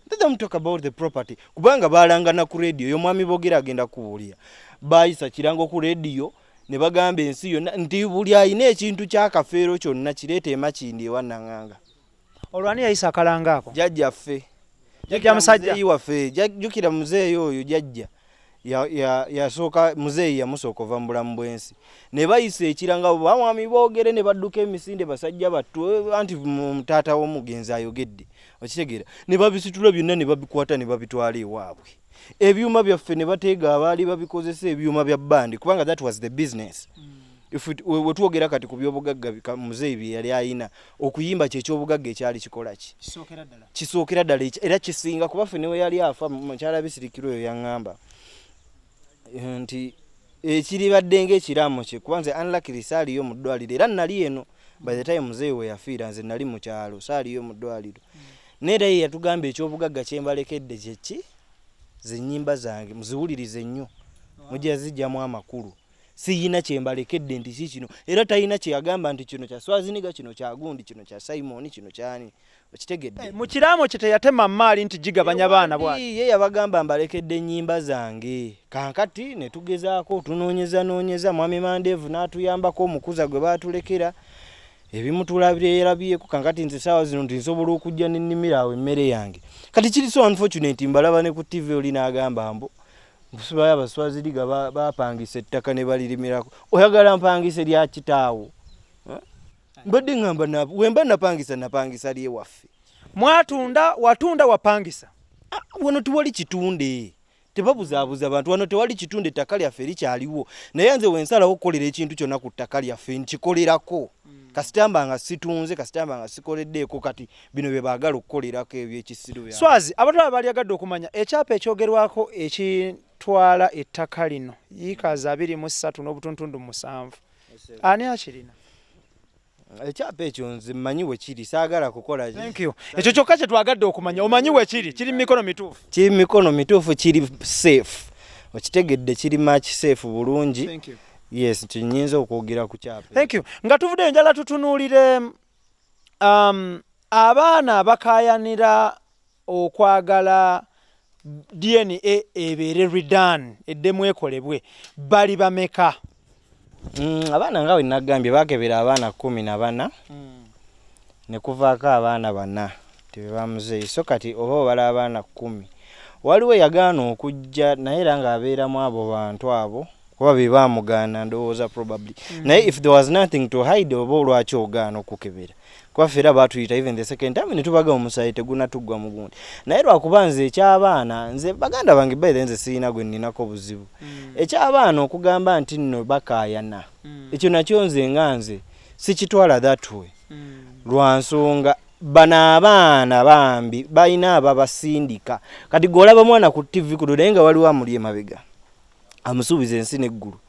Let them talk about the property, kubanga balangana ku radio. Y'omwami boogera agenda kubuulira, bayisa kirango ku radio ne bagamba ensi yonna nti buli alina ekintu kya Kafeero kyonna kireeta emakindi ewa Naŋŋanga. Olwo ani yayisa akalanga ako? Jjajjaffe. Jjajja musajja. Muzeeyi waffe, jjukira muzeeyi oyo jjajja yasooka, muzeeyi yamusooka ova mu bulamu bw'ensi. Ne bayisa ekiranga bamwami boogere ne badduka emisinde basajja battu, anti taata w'omugenzi ayogedde, okitegeera. Ne babisitula byonna ne babikwata ne babitwala ewaabwe. Ebyuma byaffe ne bateega abaali babikozesa ebyuma bya bbandi, kubanga that was the business. If we twogera kati ku byobugagga muzeeyi bye yali ayina, okuyimba kye kyobugagga ekyali kikola ki? Kisookera ddala era kisinga, kuba ffe ne we yali afa mukyala Bisirikirwa oyo yaŋŋamba nti ekiribadde ng'ekiraamo kye, kuba nze unluckily saaliyo mu ddwaliro, era nali eno by the time muzeeyi we yafiira, nze nali mu kyalo, saaliyo mu ddwaliro. Naye era ye yatugamba ekyobugagga kye mbalekedde kye ki? Ze nnyimba zange, muziwulirize nnyo, mujja zijjamu amakulu. Siyina kye mbalekedde nti ki kino, era talina kye yagamba nti kino kya Swaziniga, kino kya gundi, kino kya Simon, kino kyani, okitegedde? Mu kiraamo kye teyatema maali nti gigabanya baana bw'ati. Ye yabagamba mbalekedde ennyimba zange. Kankati ne tugezaako tunoonyeza noonyeza, mwami Mandeevu n'atuyambako omukuza gwe baatulekera, ebimu tulabyeerabyeko. Kankati nze saawa zino nti nsobola okujja nennimira awo emmere yange. Kati kiri so unfortunate, mbalaba ne ku TV oli n'agamba mbu nkusibayo abaswaziriga bapangisa ettaka ne balirimirako. Oyagala mpangise lya kitaawo? Mbadde ŋŋamba wemba napangisa, napangisa lyewaffe. Mwatunda, watunda, wapangisa? Wano tewali kitunde, tebabuzaabuza bantu, wano tewali kitunde, ettaka lyaffe likyaliwo. Naye nze wensalawo okukolera ekintu kyonna ku ttaka lyaffe nkikolerako, kasitamba nga situnze, kasitamba nga sikoleddeeko. Kati bino bye baagala okukolerako ebyekisiru. Swazi, abatwala balyagadde okumanya ekyapa ekyogerwako ekitwala ettaka lino, yiikaazi 23.7, ani akirina? Ekyapa ekyo nze mmanyi we kiri, saagala kukola. Thank you. Ekyo kyokka kye twagadde okumanya, omanyi we kiri, kiri mu mikono mituufu? Kiri mu mikono mituufu, kiri safe, okitegedde, kiri much safe bulungi. Thank you. Yes, nti nnyinza okwogera ku kyapa. Thank you. Nga tuvuddeyo, njala tutunuulire abaana abakaayanira okwagala DNA ebeere redone, eddemu ekolebwe, bali bameka? Abaana nga bwe nagambye, bakebera abaana 14 ne kuvaako abaana bana tebebamuzeeyi. So kati oba obala abaana 10, waliwo eyagaana okujja, naye era ng'abeeramu abo bantu abo, kuba be baamugaana ndowooza probably. Naye if there was nothing to hide, oba olwaki ogaana okukebera? Kuba ffe era baatuyita even the second time ne tubaga omusaayi tegunatuggwa mu gundi. Naye lwakuba nze ekyabaana, nze baganda bange by the nze sirina gwe nninako buzibu. Ekyabaana okugamba nti nno bakaayana, ekyo nakyo nze nga nze sikitwala that way, lwa nsonga bano abaana bambi balina ababasindika. Kati gwe olaba mwana ku TV kuno, naye nga waliwo amuli emabega amusuubiza ensi n'eggulu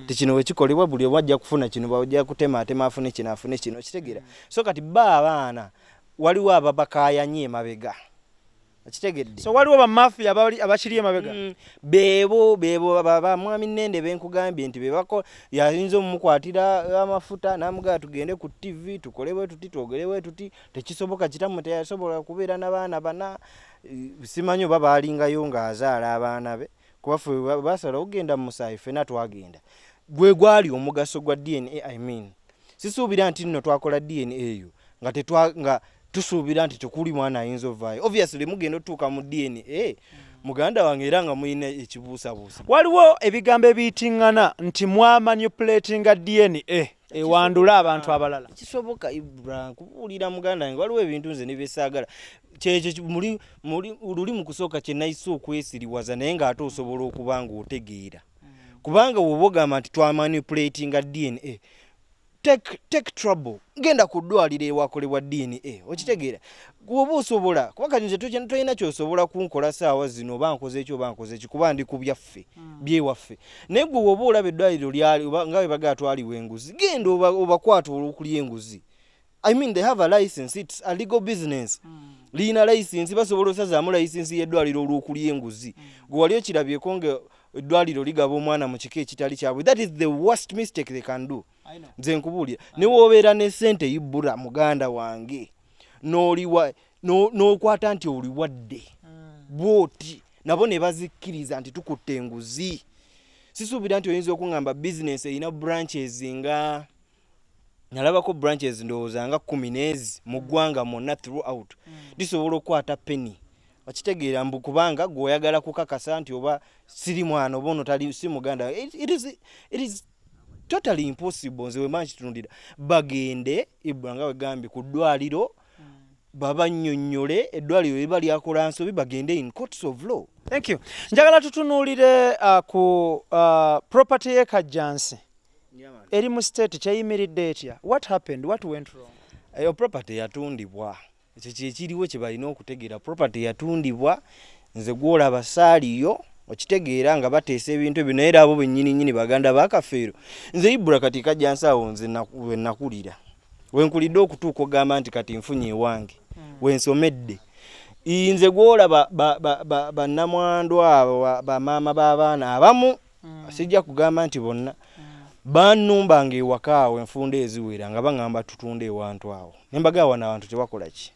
ti kino wekikolebwa buli omu ajja kufuna kino, bajja kutemaatema afune kino, afune kino, okitegeera? So kati ba abaana waliwo ababakaayanye emabega, okitegedde? So waliwo bamafiya abakiri emabega? Beebo beebo bamwami Nende benkugambye nti bebako yayinza omumukwatira amafuta n'amugamba tugende ku TV tukole bwe tuti, twogere bwe tuti, tekisoboka, kitammwe teyasobola kubeera n'abaana bana. Simanyi oba baalingayo ng'azaala abaana be, kuba ffe basala okugenda mu musaayi ffenna twagenda. Gwe gwali omugaso gwa DNA. I mean, sisuubira nti nno twakola DNA eyo nga tetwa nga tusuubira nti tekuli mwana ayinza ovaayo. Obviously mugenda otuuka mu DNA, muganda wange, era nga mulina ekibuusabuusa. Waliwo ebigambo ebiyitiŋŋana nti mwamanipulatinga DNA ewandula abantu abalala. Kisoboka, Ibra, nkubuulira muganda wange, waliwo ebintu nze ne byesaagala. Kyekyo muli muli luli mu kusooka kye nayise okwesiriwaza, naye ng'ate osobola okuba ng'otegeera, kubanga bw'oba ogamba nti twamanipulatinga DNA, take trouble, genda ku ddwaliro ewakolebwa DNA, okitegeera? Bw'oba osobola, kuba kati nze tolina kyosobola kunkola saawa zino, oba nkoze eki oba nkoze eki, kuba ndi ku byaffe byewaffe. Naye gwe bw'oba olaba eddwaliro lyali nga bwe bagala twaliwa enguzi, genda obakwata olw'okulya enguzi. I mean, they have a license, it's a legal business. Liyina license, basobola osazaamu license y'eddwaliro olw'okulya enguzi. Gwe wali okirabyeko nga eddwaliro ligaba omwana mu kika ekitali kyabwe? That is the worst mistake they can do. Nze nkubuulira, ne woobeera ne ssente ibbula muganda wange, n'oliwa n'okwata nti oliwadde bw'oti, nabo ne bazikkiriza nti tukutte enguzi. Sisuubira nti oyinza okuŋŋamba bizinesi erina branches nga Nalabako branches ndowooza nga 10 n'ezi mu ggwanga mwonna throughout. Lisobola okukwata penny, okitegeera, mbu kubanga gweoyagala kukakasa nti oba siri mwana oba ono tali si muganda. It is totally impossible. Nze wemba nkitunulira, bagende, Ibra, nga wegambye, ku ddwaliro babannyonnyole. Eddwaliro liba lyakola nsobi, bagende in courts of law. Thank you. Njagala tutunuulire ku property y'e Kajjansi eri mu state kyeyimiridde etya? What happened? What went wrong? Eyo property yatundibwa. Ekyo kyekiriwo kye balina okutegeera. Property yatundibwa. Nze gwolaba saaliyo, okitegeera, nga bateesa ebintu ebyo, naye era abo bennyini nnyini baganda bakafeero. Nze Ibula kati Kajjansi awo nze we nakulira, wenkulidde okutuuka ogamba nti kati nfunye ewange wensomedde. Nze gwolaba bannamwandu abo, bamaama b'abaana abamu, sijja kugamba nti bonna, bannumbanga ewaka awo enfunda eziwera nga baŋŋamba tutunde ewantu awo, ne mbagamba wano abantu tewakola ki,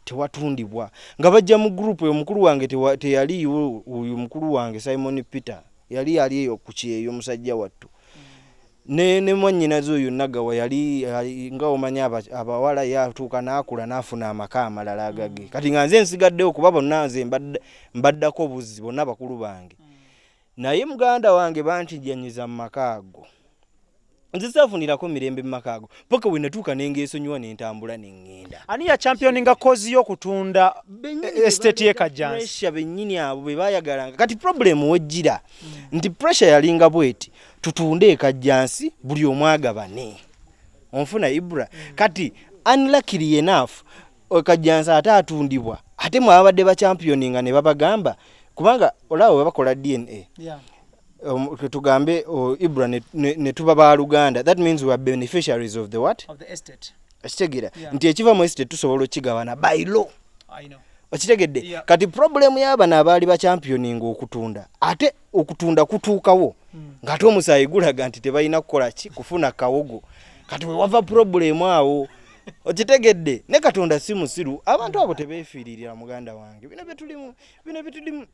tewatundibwa. Nga bajja mu group. Omukulu wange teyaliiwo. Oyo mukulu wange Simon Peter yali ali eyo ku kyeyo, musajja wattu, ne mwannyinaze oyo Nagawa yali nga omanyi abawala, yatuuka n'akula n'afuna amaka amalala agage. Kati nga nze nsigaddewo kuba bonna nze mbaddako buzzi, bonna bakulu bange. Naye muganda wange bantijjanyiza mu maka ago. Nze saafunirako mirembe mu maka ago paka we natuuka nengeesonyiwa nentambula neŋŋenda. Ani ya championinga cause y'okutunda estate y'e Kajjansi? Pressure bennyini abo be baayagalanga. Kati problem wejjira nti pressure yalinga bweti: tutunde ekajjansi, buli omu agabane. Onfuna, Ibra? Kati unluckily enough, ekajjansi ate atundibwa, ate mwe ababadde bachampioninga ne babagamba, kubanga olaba bwe bakola DNA, tugambe Ibra ne tuba baluganda, that means we are beneficiaries of the what? Of the estate. Okitegeera? Yeah. Nti ekiva mu estate tusobola okigabana by law. I know. Okitegedde? Yeah. Kati problem y'abano abaali bachampioninga okutunda, ate okutunda kutuukawo ng'ate omusaayi gulaga nti tebalina kukola ki, kufuna kawogo. Kati we wava problem awo, okitegedde? Ne Katonda si musiru, abantu abo tebeefiiririra. Muganda wange, bino byetulimu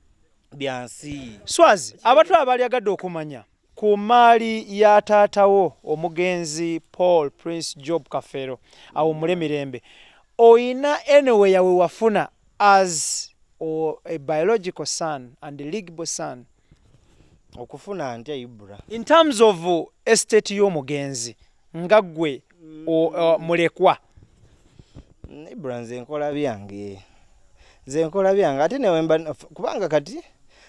byansi. Swazi, abatwala balyagadde okumanya ku maali ya taatawo omugenzi Paul Prince Job Kafeero awummule mirembe, oyina anywhere we wafuna as or a biological son and a legal son? Okufuna ntya, Ibra? In terms of estate y'omugenzi, nga ggwe mulekwa. Ibra, nze nkola byange, nze nkola byange. Ate newemba kubanga kati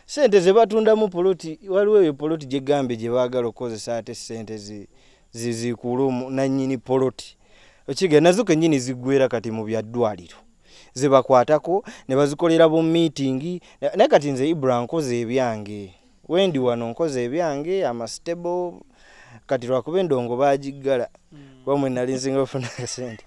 sente ze batundamu poloti, waliwo eyo poloti gyegambye gye baagala okukozesa, ate sente zikuula nannyini poloti, okiga, nazo kennyini ziggwera kati mu bya ddwaliro ze bakwatako ne bazikolera bu meeting. Naye kati nze Ibra nkoze ebyange, wendi wano nkoze ebyange amastable. Kati lwakuba endongo bagiggala, kuba mwe nali nsinga ofuna sente,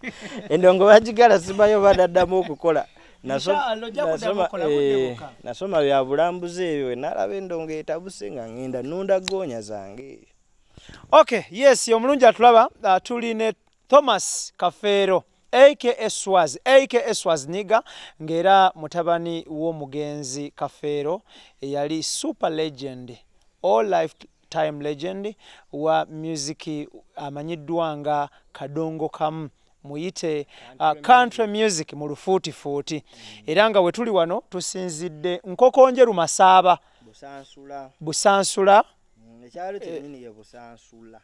endongo bagiggala, simanyi oba naddamu okukola. Inshallah, ojja kuddamu okola, budde bukka. Nasoma bya bulambuzi ebyo, nalaba endongo etabuse nga ngenda nunda goonya zange. Okay, yes, omulungi atulaba, tuli ne Thomas Kafeero aka Swaz aka Swaz Niga, ng'era mutabani w'omugenzi Kafeero eyali super legend, all lifetime legend wa music, amanyiddwa nga Kadongo Kamu, muyite country music mu lufuutifuuti. Era nga we tuli wano tusinzidde Nkokonjeru Masaaba. Busansula. Busansula. Ekyalo kyennyini ye Busansula.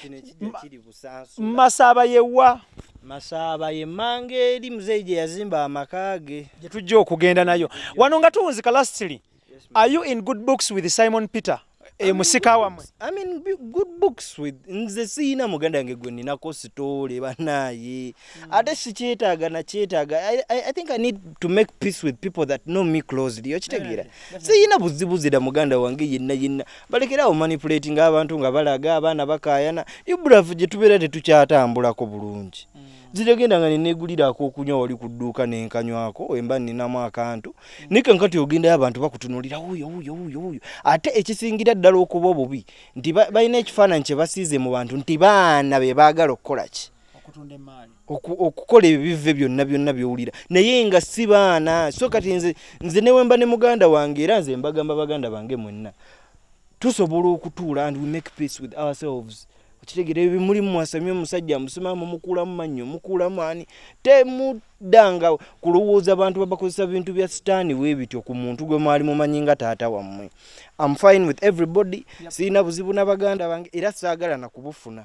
Kino ekijja kiri Busansula. Masaaba yewa? Masaaba ye mmanga eri muzeeyi gye yazimba amaka ge. Gye tujja okugenda nayo wano nga tuwunzika. Lastly, are you in good books with Simon Peter, musika wammwe? I mean, good books with, nze siina muganda wange gwe ninako story banaye, ate sikyetaaga nakyetaaga. I think I need to make peace with people that know me closely, okitegeera? Siyina buzibuzira muganda wange yenna yenna. Balekerawo manipulating abantu nga balaga abaana bakaayana. Ibulafu gye tubeera tetukyatambulako bulungi. Ziregenda nga nenegulirako okunywa wali ku dduuka nenkanywako wemba ninamu akantu, naye kankati ogendayo abantu bakutunulira, wuuyo wuuyo wuuyo wuuyo. Ate ekisingira ddala okuba obubi nti balina ekifaananyi kye basiize mu bantu nti baana be baagala okukola ki? Okutunda emaali. Okukola ebivve byonna byonna byowulira, naye nga si baana. So kati nze newemba ne muganda wange, era nze mbagamba baganda bange mwenna, tusobola okutuula and we make peace with ourselves. Okitegeera? Ebyo bimuli mwasamye omusajja musima, mumukuulamu mannyo, mukuulamu ani. Temuddanga kulowooza bantu babakozesa bintu bya sitaani weebityo ku muntu gwe mwali mumanyi nga taata wammwe. Am fine with everybody. Sirina buzibu na baganda bange era saagala na kubufuna.